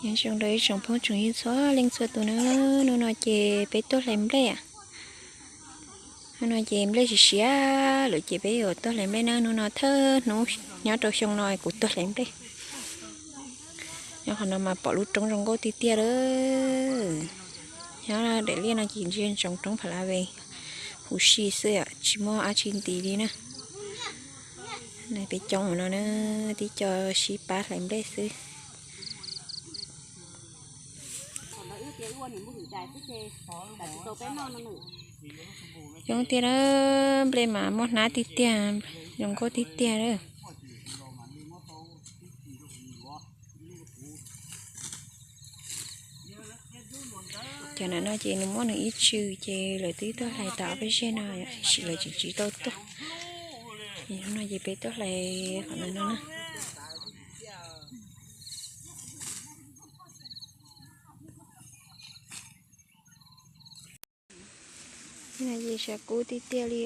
Nyob zoo rau ib tsoom phooj tsoom ywg txhua leej txhua tus na, hnub no ces peb tuaj hlais nplej. Hnub no ces nplej siav siav lawm ces peb yuav tuaj hlais nplej na. Hnub no thawj hnub nyob rau xyoo no kuv tuaj hlais nplej. Nyob qhov no mas pom lub roob zoo nkauj tiag tiag lawm. Nyob daim liaj no ces ntsia ntsoov roob Pha La Ve huv si xwb, tsis muaj dab tsi nti li na. Peb coob no na, tib co sib pab hlais nplej xwb. Coob tiag na, nplej mas muaj hnab tiag tiag, zoo nkauj tiag tiag na. Cov nam no ces nws muab nws ib tsw ces lawv twb tuaj hlais tau ob peb zej no, tab sis lawv tseem tsis tau tuaj. Hnub no ces peb tuaj hlais qhov no na. Ces siav kub tiag tiag li.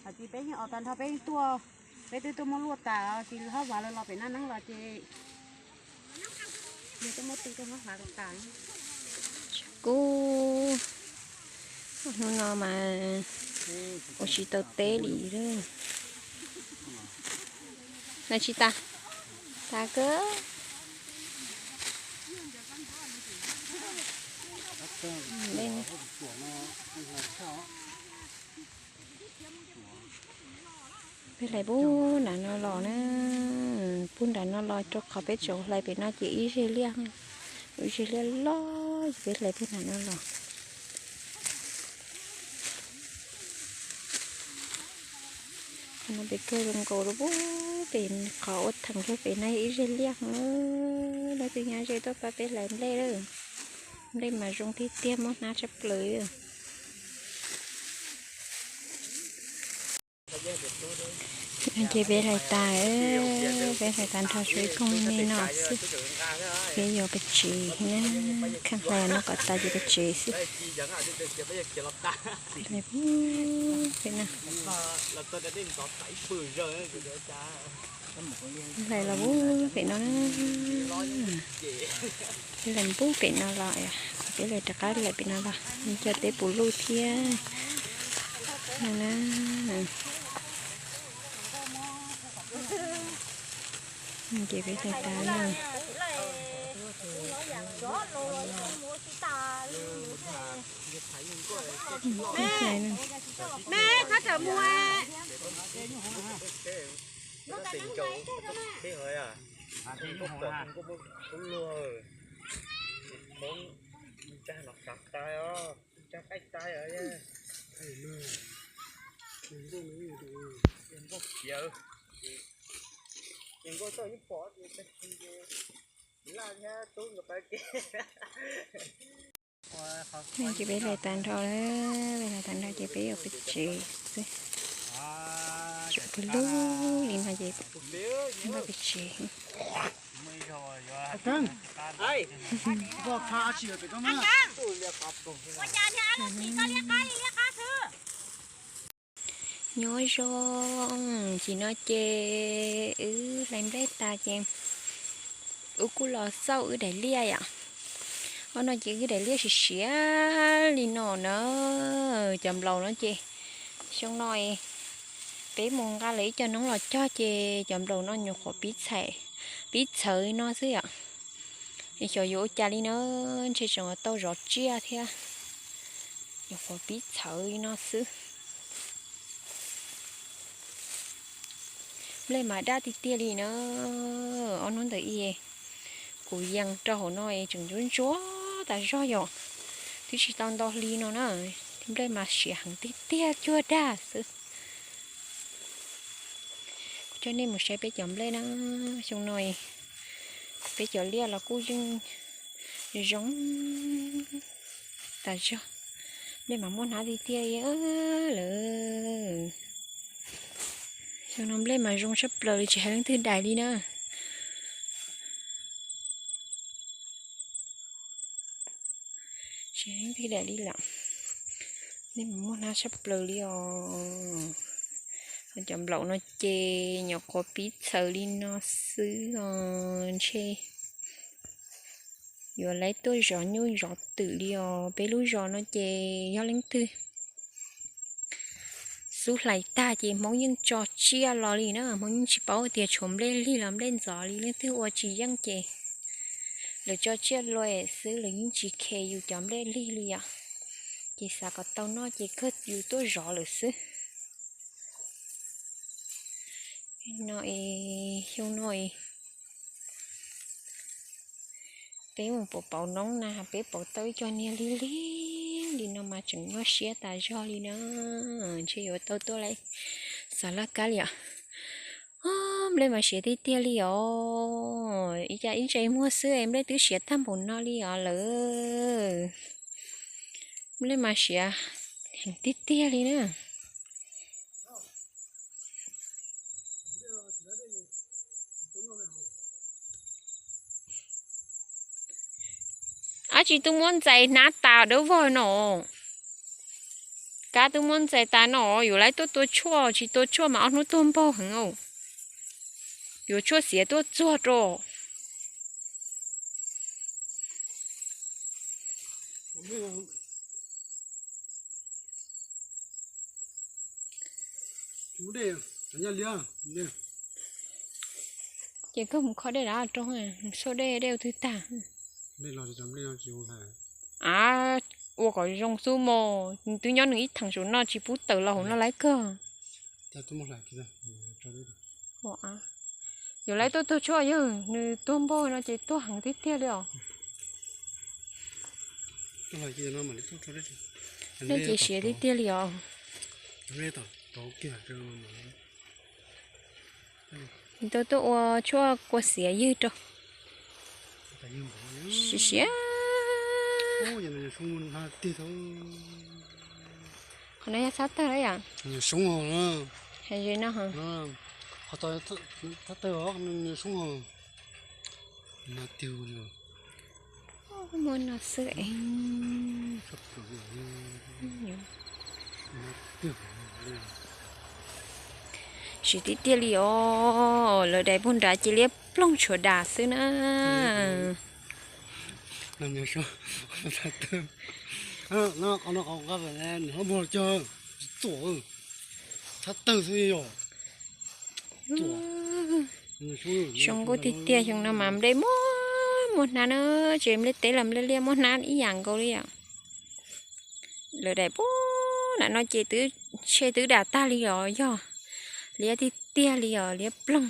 Hais tias peb yeej os tag nrho peb yeej tuaj, peb twb tuaj muab luaj tas ces hlob Vas lawv los pem Naj Neeb los ces yog tuaj muab tu rau hlob Vas tas. Siav kub, hnub no mas ua tsis tau teb li lawm. Noj tsis tas, tas kawg. Peb hlais pub nram no los na, pub nram no los rau qhov peb tseem hlais pem no ces ib zej liaj, ib zej liaj loj, peb hlais pub nram no los. Qhov no pem kawg zoo nkaus rau pem, qhov ua theem rau pem no ib zej liaj. Leej twg nyob ze tuaj pab peb hlais nplej lawm. Nplej mas zoo tiag tiag, muaj hnab tshaj plaws. Ces peb hlais tas, peb hlais tas nrho tshuav ib koog me no xwb. Peb yuav pais tsev na, kheev hlais no kom tas ces pais tsev xwb. Peb hlais pem no, hlais los pub pem no na. Peb hlais pub pem no los, peb hlais rov qab hlais pem no los, cov teb puv luj thiab no na. Ces peb hlais tas na. Ces peb hlais tas nrho, peb hlais tas nrho ces peb yuav pais tsev xwb. Tseem pw lug li no ces npaj pais tsev. Nyob zoo, nim no ces wb hlais nplej tas ces wb kuj los xauj wb daim liaj yom. Hnub no ces wb daim liaj siav siav li no na. Cov nplaum no ces xyoo no peb mus nqa lawv ib co noob los cog ces cov nplaum no nyuam qhuav pib txhawv, pib txhawv no xwb yom. Xyov yuav ua cas li na, ntshe tseem tau zov tsiaj thiab. Nyuam qhuav pib txhawv li no xwb. Nplej mas daj tiag tiag li na. Ob hnub ntawd kuv yees rau hauv no es tseem ntsuab ntsuab tas zog yom. Twb tsis tau ntau hli no na, nplej mas siav heev tiag tiag, cuag dag xwb. Kuv coj nej mus saib peb cov nplej na. Xyoo no peb cov liaj los kuj yeej zoo tas zog. Nplej mas muaj hnab tiag tiag li lawm. Xyoo no nplej mas zoo tshaj plaws li, tsis hais leej twg daim li na. Tsis hais leej twg daim li lawm. Nplej mas muaj hnab tshaj plaws li os. Cov nplaum no ces nyuam qhuav pib txhaws li no xwb os, ntshe yuav laiv tuaj zov nyuj zov twm li os. Peb lub zos no ces yog leej twg xub hlais tag ces Hmoob yeej tso tsiaj los li na, Hmoob yeej tsis paub tias tshuav nplej lig los nplej ntxov li, leej twg ua tsis yeej ces lawv tso tsiaj luam xwb, lawv yeej tsis khes yus cov nplej lig li yom. Ces xav kom tau noj ces kawg yus tuaj zov lawm xwb. No es xyoo no es peb mus pauv pauv noob na, peb pauv tau ib co niag lig lig li no mas tseem nyuaj siab tas zog li na. Ntshe yuav tau tuaj laiv xav laj kab li os. Nplej mas siav tiag tiag li os, ib ca ib ntse muag xwb es nplej twb siav tag npaum no li os lawm. Nplej mas siav heev tiag tiag li na. Ab tsi tub muab ntxais hnab tas dawb vog no. Kab tub muab ntxais tas no yuav laiv tuaj tua tshuaj, tsis tua tshuaj mas ob hnub tuag npaug heev. Yuav tshuaj xiav tuaj txuag rau. Ces koj mus kho dej dav rau, xauj dej, dej ua twg tag. Av, ua kom zoo xwb mog, twb nyob nws ib theem saum no tsis pub tawm los hauv no laiv kawg. Yuav laiv tuaj tuag tshuaj yog nws tuag npaug no ces tuag heev tiag tiag li os. Nej ces siav tiag tiag li os. Tau tuaj ua tshuaj kua xiav ywg rau. Siav siav. Qhov no yog txhab tawg los yom? Hais ze no. Muaj no xwb. Siav tiag tiag li os, lawv dais puag nrad ces liab ploog tshuav das xwb na. Txhab tawg xwb yog. Zoo nkauj tiag tiag, xyoo no mas nplej muaj muaj hnab na, ces nplej teb los nplej liaj muaj hnab ib yam nkaus li os. Lawv dais puag nram no ces twb tshe twb dam tag li os, yog liab tiag tiag li os, liab ploog.